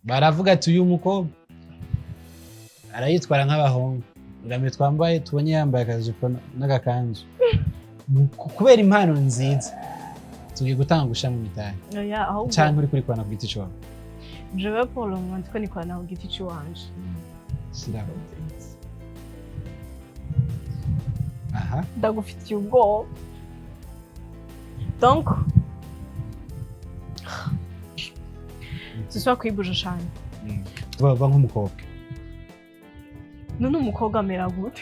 Baravuga ati uyu mukobwa arayitwara nk'abahungu. Uramye twambaye, tubonye yambaye akajipo n'agakanzu. Kubera impano nziza, tugiye gutanga gusha mu mitari. Oya, ahubwo Canke uri kurikorana ku giti cawe? Jewe pour le moment ndiko nikorana ku giti ciwanje. Shiraho. Aha. Ndagufitiye ubwoba, donc sisubira kuyibuje cane. Baba nk'umukobwa. None umukobwa amera gute?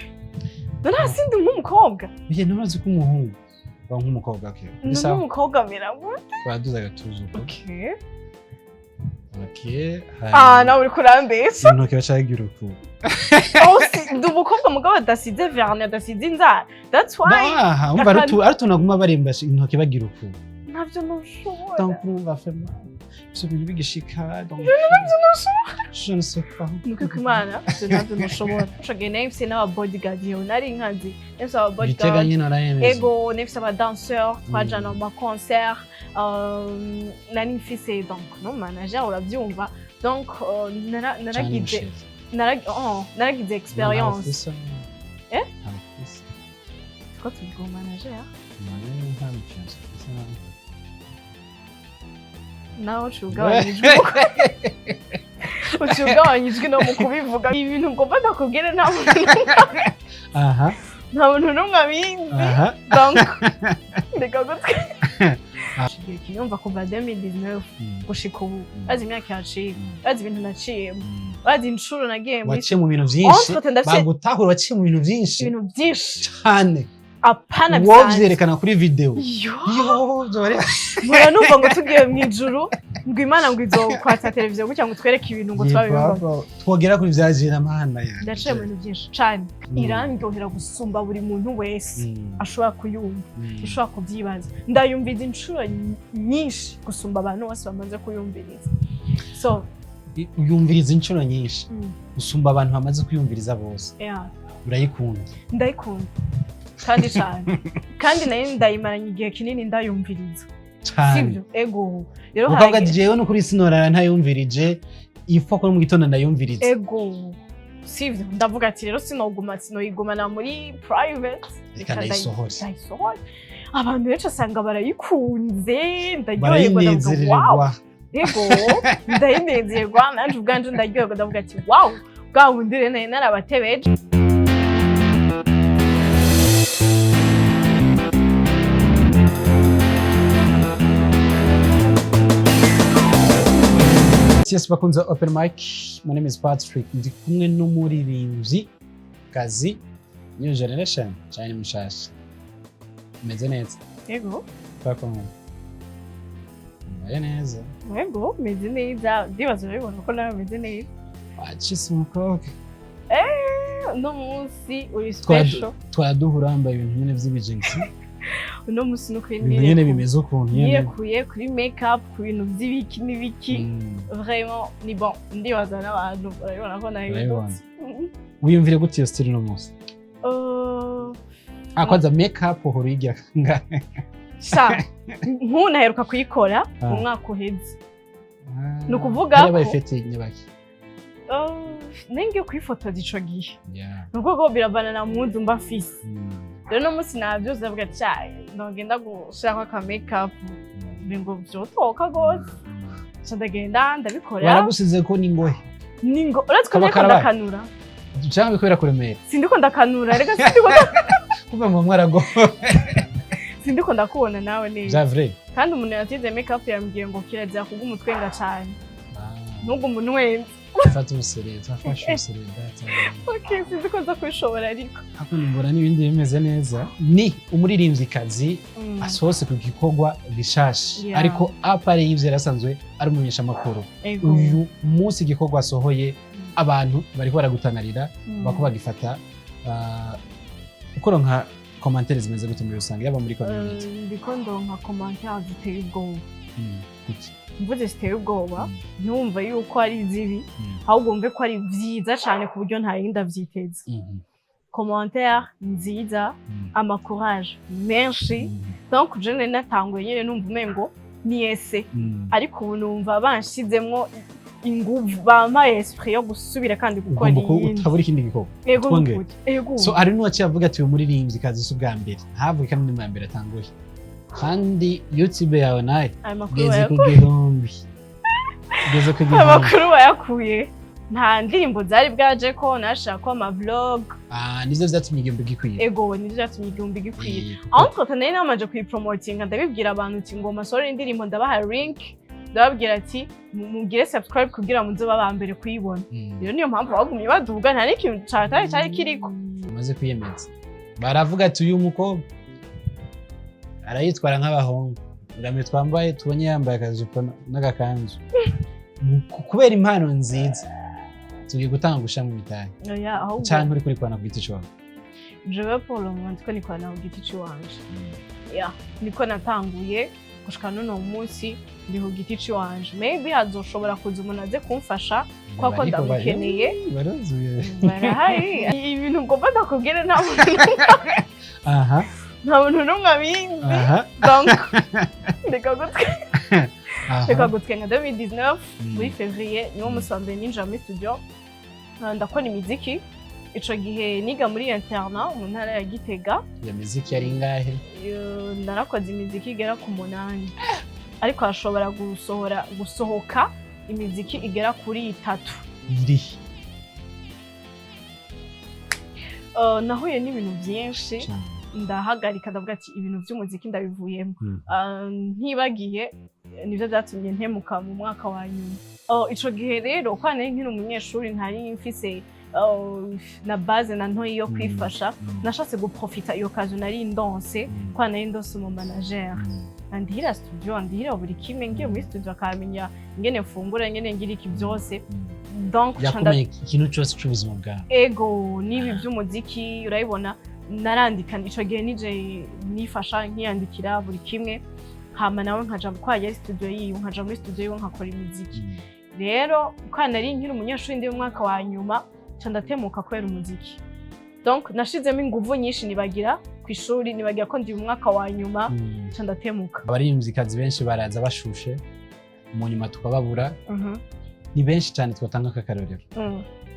None hasi ndi nk'umukobwa? Biye ntumaze ko umuhungu ba nk'umukobwa, okay. None Sawa. umukobwa amera gute? Baduza agatuza uko. Okay. Okay. Ah, nawe uriko urambesha. Intoki bacagira uku. Oh, ndi umukobwa mugabo adasize vernis, adasize inzara, that's why. Aha, umva, ari utuntu baguma baremba intoki bagira uku. Ntavyo ntushobora. Donc urumva vraiment ivyo bintu bigishika, donc je ne sais pas. Nuko ko Imana, ivyo navyo ntushobora. Ico gihe nari mfise n'aba bodyguard, yewe nari nkazi, nari mfise aba Gitega bodyguard. Nyine arayemeza. Ego, nari mfise aba danseur twajana mu ma concert, nari mfise donc no manager, uravyumva, donc naragize oh, naragize experience. Eh? Ko tuvuga manager nawe uciye ugabanya ijwi, uciye ugabanya ijwi no mu kubivuga. Ibintu ngomba ndakubwire, nta muntu Aha. nta muntu n'umwe abizi. Aha. Donc reka gutwe igihe kinyumva kuva 2019 gushika ubu, bazi imyaka yaciye, bazi ibintu naciyemo, bazi inshuro nagiye muri Waciye mu bintu vyinshi. Entre ndafise Bagutahura, waciye mu bintu vyinshi. Ibintu byinshi. Cane. Apana bisanzwe. Wovyerekana kuri video. Yo. Yo, vyoba Mpora numva ngo tugiye mu ijuru, ngo Imana ngo izokwatsa televiziyo gutya ngo twereke ibintu ngo twabibona. Yego, twogera kuri vya jina mana yanjye. Ndaciye mu bintu byinshi cane. Irandyohera gusumba buri muntu wese ashobora kuyumva, ushobora kubyibaza. Ndayumviza inshuro nyinshi gusumba abantu bose bamaze kuyumviriza, so Uyumviriza inshuro nyinshi gusumba abantu bamaze kuyumviriza bose. Yeah. Urayikunda. Ndayikunda kandi cane, kandi nayo ndayimaranye igihe kinini ndayumviriza. Cane. Sibyo? Ego, rero Ukavuga ati jewe no kuri sinorara ntayumvirije, ifo ko mu gitondo ndayumviriza. Ego, sivyo? Ndavuga ati rero sinoguma, sinoyigumana muri private. Reka ndayisohore. Ndayisohore. Abantu benshi usanga barayikunze, ndaryoherwa, ndavuga wow. Barayinezererwa. Ego, ndayinezerwa nanje ubwanje, ndaryoherwa, ndavuga ati wow, bwa bundi rero nari narabatebeje. Yes, bakunze open mic, my name is Patrick, ndi kumwe n'umuririmbyi kazi new generation cyane mushasha. Umeze neza? Ego. Twakumwe, umbaye neza. Ego, meze neza, ndibaza urabibona ko nawe meze neza. Wacitse umukobwa. Uno munsi uri special. Twaduhura wambaye ibintu nyine by'ibijingisi. Uno munsi ni ukuri Ibintu nyine bimeze ukuntu nyine. Nirekuye kuri make up, ku bintu by'ibiki n'ibiki. Vraiment ni bon, ndibaza n'abantu barabibona ko nahindutse. Wiyumvire gute iyo style uno munsi? Ah, kwanza make up uhora uyigira kangahe? Sha, nk'ubu naheruka kuyikora Ah. mu mwaka uheze. Ni ukuvuga Hariya ko- fête nyabaki? Nengiye kuyifotoza ico gihe. Ni ukuvuga ko biravana na mudu mba mfise. Rero uno munsi navyuze ndavuga ati "Ca, nogenda gushirako aka make up ngo vyotoka gose." Ca ndagenda ndabikora. Baragusize ko n'ingohe. Ningo uretse ko Kaba ndiko karabaye. ndakanura. Cyangwa kubera kuremera? Sindiko ndakanura reka, sindiko. Kuva mu mwarago. Sindiko ndakubona nawe neza. Bya vrai. Kandi umuntu yasize make up yambwiye ngo kirazira kuga umutwenga cane, ntugume unwenze. Fata ubusereri, twafashe ubusereri data. Okay, sinzi ko nza kubishobora ariko. Hakuno mbona n'ibindi bimeze neza. Ni umuririmvyikazi asohotse ku gikorwa gishasha, ariko à part y'ivyo yari asanzwe ari umumenyeshamakuru. Ego. Uyu munsi igikorwa asohoye, abantu bariko baragutangarira, bako bagifata, ukoronka commentaires zimeze gute muri rusange, yaba muri community? Ndiko ndonka commentaire ziteye ubwoba. Gute? Mvuze ziteye ubwoba, ntiwumve yuko ari zibi, ahubwo wumve ko ari vyiza cane ku buryo nta yindi avyiteze. Commentaire nziza, ama courage menshi. Donc je nari natanguye nyene numva umengo ni ese, ariko ubu numva banshizemwo Inguvu, bampaye esprit yo gusubira kandi gukora Ugomba iyindi. Utabura ikindi gikorwa. Ego. Twongere. Nukuri, ego. So hari n'uwaciye avuga ati uyu muririmbyi kazi si ubwa mbere, ntavuge kandi ni mbere atanguye, kandi YouTube yawe nayo Ayo makuru ugeze ku bayakuye? 1000, ugeze ku Ayo 1000. makuru bayakuye? Nta ndirimbo zari bwaje ko nashaka ko ama vlog. Ah, nivyo vyatumye 1000 gikwiye. Ego, nivyo vyatumye 1000 gikwiye. Eh, Entre temps nari namaze kuyipromotinga, ndabibwira abantu uti ngoma sore indirimbo, ndabaha link, ndababwira ati mugire subscribe kugira muze baba mbere kuyibona. Rero niyo mpamvu bagumye baduga, nta n'ikintu catari cari kiriko. Umaze kwiyemeza, baravuga ati uyu mukobwa arayitwara nk'abahungu. Uramye twambaye, tubonye yambaye akajipo n'agakanzu. Kubera impano nziza, tugiye gutanga gushira mu mitahe Oya, ahubwo canke uri kurikwana ku giti cawe? Jewe pour le moment ndiko nikorana ku giti ciwanje. Yeah, niko natanguye gushika n'uno munsi, ndi ku giti ciwanje. Maybe hazoshobora kuza umuntu aze kumfasha kubera ko Bariko ndamukeneye. Baruzuye. Barahari. Ibintu ngomba ndakubwire, nta muntu nta muntu n'umwe abizi. Donc reka gutwe reka gutwenga. 2019 muri février niwo munsi wa mbere ninjira muri studio. Ndakora imiziki. Ico gihe niga muri internat mu ntara ya Gitega. Iyo miziki yari ingahe? Narakoze imiziki igera ku 8, ariko hashobora gusohora gusohoka imiziki igera kuri itatu. Iri Nahuye n'ibintu byinshi, ndahagarika, ndavuga ati ibintu by'umuziki ndabivuyemo. Ntibagiye nibyo byatumye ntemuka mu mwaka wa nyuma. Ico gihe rero kwa nari nkiri umunyeshuri, ntari mfise na base na ntoyi yo kwifasha. Nashatse guprofita iyo occasion nari ndonse, kwa nari ndonse umu manager andihira studio, andihira buri kimwe. Ngiye muri studio akamenya ingene mfungura, ingene ngira iki byose. Donc ca Yakomeye ikintu cyose cy'ubuzima bwawe. Ego, n'ibi by'umuziki urabibona narandika. Ico gihe nije nifasha, nkiyandikira buri kimwe, hama nawe nkaja kwa yari studio yiwe, nkaja muri studio yiwe nkakora imiziki. Rero kwa nari nkiri umunyeshuri, ndi mu mwaka wa nyuma, nca ndatemuka kubera umuziki. Donc nashizemo inguvu nyinshi, nibagira ku ishuri, nibagira ko ndi mu mwaka wa nyuma, nca ndatemuka. Abaririmvyikazi benshi baraza bashushe, mu nyuma tukababura. Ni benshi cyane twatanga nk'akarorero.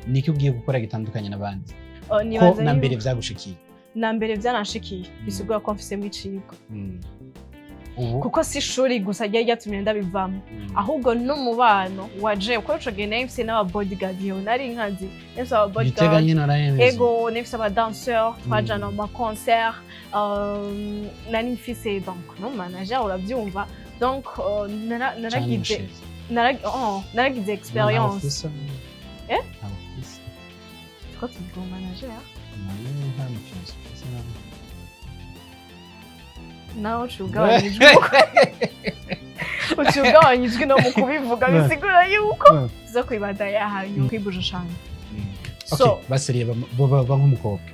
Niki ugiye gukora gitandukanye n'abandi ko Nibaza na mbere vyagushikiye? Na mbere byaranshikiye, bisigura ko mfisemo icigwa. Ubu Kuko si ishuri gusa ryari ryatumye ndabivamo, ahubwo n'umubano waje, kuko ico gihe nari mfise n'aba bodyguard. Yewe, nari nkazi, nari mfise aba Gitega bodyguard. Nyine arayemeza. Ego, nari mfise aba danseur twajana mu ma concert. Nari mfise donc no manager, urabyumva. Donc naragize oh, naragize expérience. Eh? Two tuvuga umu manager. Nta Nawe uciye ugabanya ijwi, uciye ugabanya ijwi no mu kubivuga, bisigura yuko tuza kwibanda hanyuma kwibuje cane. So baseriye baba nk'umukobwa.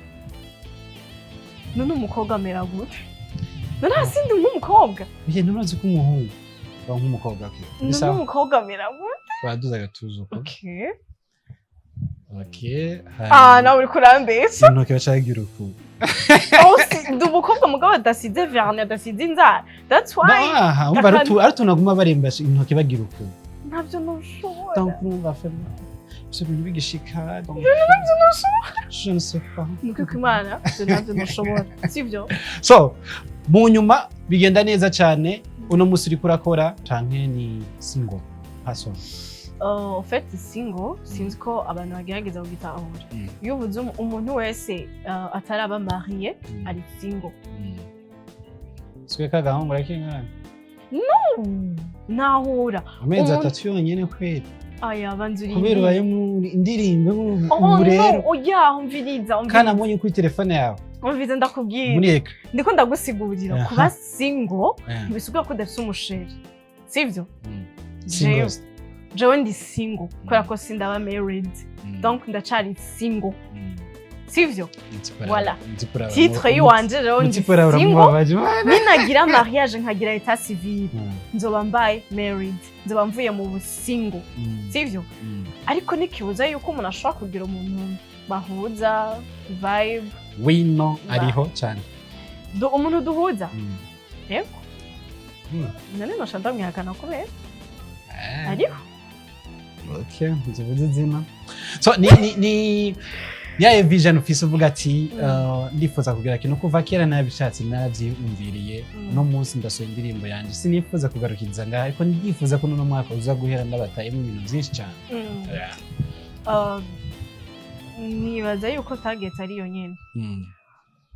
None umukobwa amera gute? None hasi ndi nk'umukobwa? Bihe ntubazi ko umuhungu ba nk'umukobwa, okay. None Sawa. umukobwa amera gute? Baduza agatuza uko. Okay. Okay. Ah, nawe uriko urambesha. Intoki bacagira uku. Oh, ndi umukobwa mugabo adasize vernis, adasize inzara, that's why. Aha umva, ari utuntu baguma baremba intoki bagira uku. Ntabyo ntushobora. Donc urumva fema ivyo bintu bigishika, donc je ne sais pas. Nuko ko Imana ibyo ntabyo ntushobora, sibyo? So mu nyuma bigenda neza cyane. Uno musi uriko urakora canke ni single person? En fait single, sinzi ko abantu bagerageza kugitahura. Iyo uvuze umuntu wese ataraba marié ari single. Swe kagahungu rakingana. Ntahura. Amezi Umuntu- 3 yonyene kweli? Aya, banza Kubera ubaye mu indirimbo Oh, ubu rero. no, oya, umviriza. Kandi Umviriza. abonye kuri telefone yawe Umviriza, ndakubwira. muri eka. Ndiko ndagusigurira. Kuba single ntibisigura ko udafise umu chéri, sivyo? Single. Jewe ndi single kubera ko sindaba married, donc ndacari single, sivyo? Voilà. Titre yiwanje rero ndi single. Ninagira mariage, nkagira état civil, nzoba mbaye married, nzoba mvuye mu busingle, sivyo? Ariko nikibuza yuko umuntu ashobora kugira umuntu bahuza vibe. Wino ariho cyane. Umuntu duhuza, yego. None nosha ndamwihakana kubera ariho. Okay, nzivuze izina. So ni yaye vision ufise uvuga ati ndifuza kugira kintu kuva kera nabishatse, naravyiyumviriye, uno munsi ndasohoye indirimbo yanje, sinifuza kugarukiriza ngaha, ariko ndifuza ko uno mwaka uza guhera ndabatayemo ibintu vyinshi cyane. Yeah. Nibaza yuko target ari iyo nyene.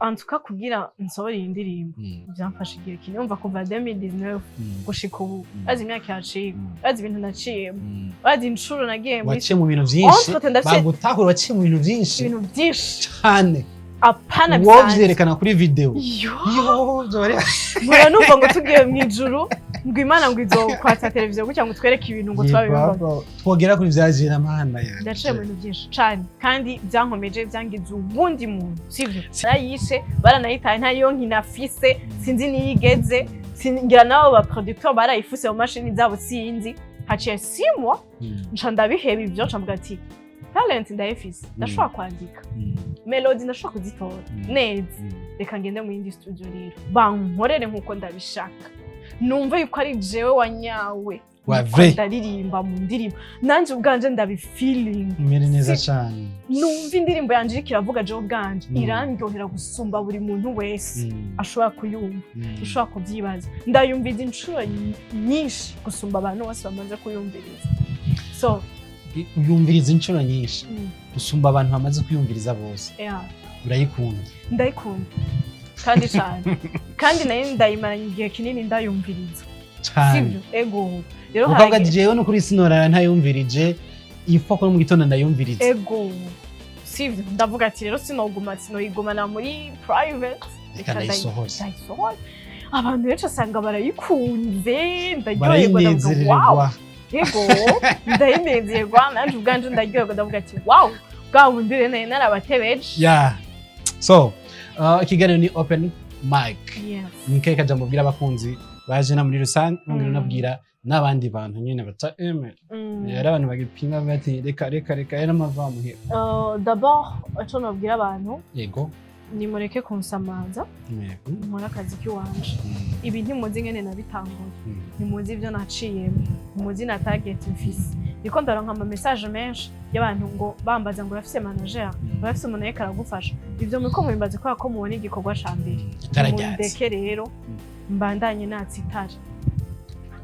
En tout cas, kugira nsohore iyi ndirimbo byamfashe igihe kinini. Umva, kuva 2019 gushika ubu, bazi imyaka yaciye, bazi ibintu naciyemo, bazi inshuro nagiye muri Waciye mu bintu vyinshi. Entre temps, ndafise Bagutahura, waciye mu bintu vyinshi. Ibintu byinshi. Cyane. Apana bisanzwe. Wovyerekana kuri video. Yo. Yo, vyori. Mpora numva ngo tugiye mu ijuru, ngo Imana ngo izokwatsa televiziyo gutya ngo twereke ibintu ngo twabibona. Twogera kuri vya mana yanjye. Ndaciye mu bintu byinshi cane kandi byankomeje, byangize uwundi muntu, sivyo? Barayishe, baranayitaye, ntayo nkinafise, sinzi niyigeze. Ngira nabo ba producteur barayifuse mu mashini zabo, sinzi. Haciye 6 mois, nca ndabiheba ivyo, nca mvuga ati talent ndayifise, ndashobora kwandika melody, ndashobora kuzitora neza, reka ngende mu yindi studio rero bankorere nkuko ndabishaka, numve yuko ari jewe wanyawe Wa niko vrai. ndaririmba mu ndirimbo, nanje ubwanje ndabifiling. Umere neza cyane. Numva indirimbo yanje iriko iravuga, jewe ubwanje irandyohera gusumba buri muntu wese ashobora kuyumva. Ushobora kubyibaza, ndayumviza inshuro nyinshi gusumba abantu bose bamaze kuyumviriza, so Uyumviriza inshuro nyinshi gusumba abantu bamaze kuyumviriza bose. Yeah. Urayikunda. Ndayikunda kandi cyane, kandi nayo ndayimaranye igihe kinini ndayumviriza. Cyane. Sibyo? Ego rero. Ukavuga ati jewe no kuri sinorara ntayumvirije, ifo ko no mu gitondo ndayumviriza. Ego, sivyo? Ndavuga ati rero sinoguma, sinoyigumana muri private. Reka ndayisohore. Ndayisohore. Abantu benshi usanga barayikunze, ndaryoherwa, ndavuga wow. Barayinezererwa. Ego, ndayinezerwa nanje ubwanje, ndaryoherwa, ndavuga ati wow, bwa bundi rero nari narabatebeje. Yeah, so ikiganiro ni open mic. Yes. Ni kahe kajambo ubwira abakunzi baje na muri rusange, nongera unabwira n'abandi bantu nyine bata emera? Hari abantu bagipinga bati reka reka reka, yari amava muhira. D'abord ico nobwira abantu, nimureke kunsamaza. Nkore akazi k'iwanje. Ibi ntimuzi ingene nabitanguye, ntimuzi ibyo naciyemo, ntimuzi na target mfise. Ndiko ndaronka ama message menshi y'abantu ngo bambaza ngo urafise manager, urafise umuntu ariko aragufasha. Ivyo muriko mubimbaza kubera ko mubona igikorwa ca mbere. Itara ryatse. Mundeke rero mbandanye natse itara.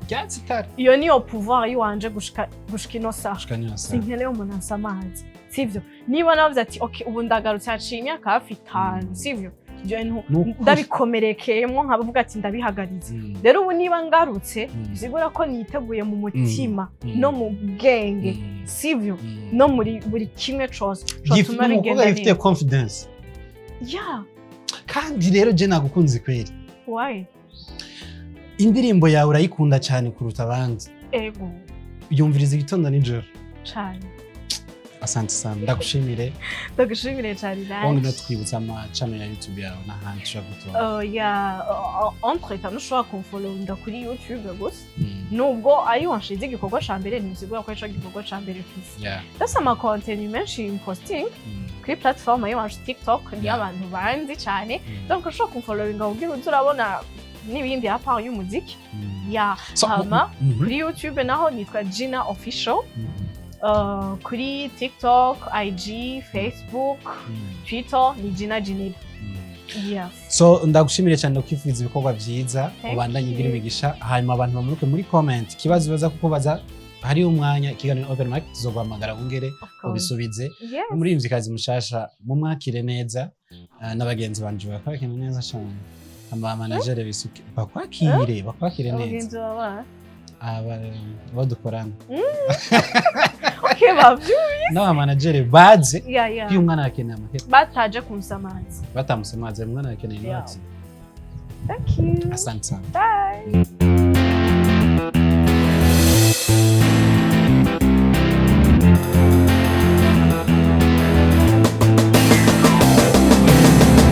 Ryatse itara. Iyo niyo pouvoir yiwanje gushika ino saha. Gushika niyo saha. Sinkeneye umuntu ansamaza, sivyo? Niba navuze ati okay, ubu ndagarutse, haciye imyaka hafi 5, sivyo? Ibyo bintu Nukuri. ndabikomerekeyemo, nkabavuga ati ndabihagaritse. Rero ubu niba ngarutse, bisigura ko niteguye mu mutima no mu bwenge, sivyo? No muri buri kimwe cose cotuma Umukobwa bigenda yifitiye neza. confidence. Yeah. Kandi rero je nagukunze kweri. Why? Indirimbo yawe urayikunda cyane kuruta abandi. Ego. Yumviriza igitondo nijoro. Cane. Asante sana, ndagushimire. Ndagushimire cane. Wongera Naje. twibutsa amachannel ya YouTube yawe n'ahandi ushobora gutora. Ya, entre temps ushobora kumfollowinga kuri YouTube gusa. Nubwo ari wanshize igikorwa ca mbere, ntibisigura ko arico gikorwa ca mbere mfise. Ndafise ama contenu menshi posting kuri platform yiwanje TikTok, niyo abantu banzi cane. Donc ushobora kumfollowinga kugira uze urabona n'ibindi à part y'umuziki. Ya. So, hama kuri YouTube naho nitwa Gina Official. Kuri TikTok, IG, Facebook, Twitter ni Gina Ginira. Yes. So ndagushimire cyane, ndakwifuriza ibikorwa byiza. Thank Ubandanye ugira you. imigisha. Hanyuma abantu bamanuke muri comment ikibazo baza kukubaza, hariyo umwanya, ikiganiro open mic, tuzoguhamagara wongere Of course. ubisubize. Yes. Umuririmvyikazi mushasha, mumwakire neza. N'abagenzi banje bakwakire neza cyane, aba manager bisuke bakwakire neza. Abagenzi baba Aba abo dukorana. Okay, bavyu. N'aba manager baze Yeah. iyo umwana arakeneye amahera. Bataje kunsamaza. Batamusamaza, umwana arakeneye inoti. Thank you. Asante sana. Bye.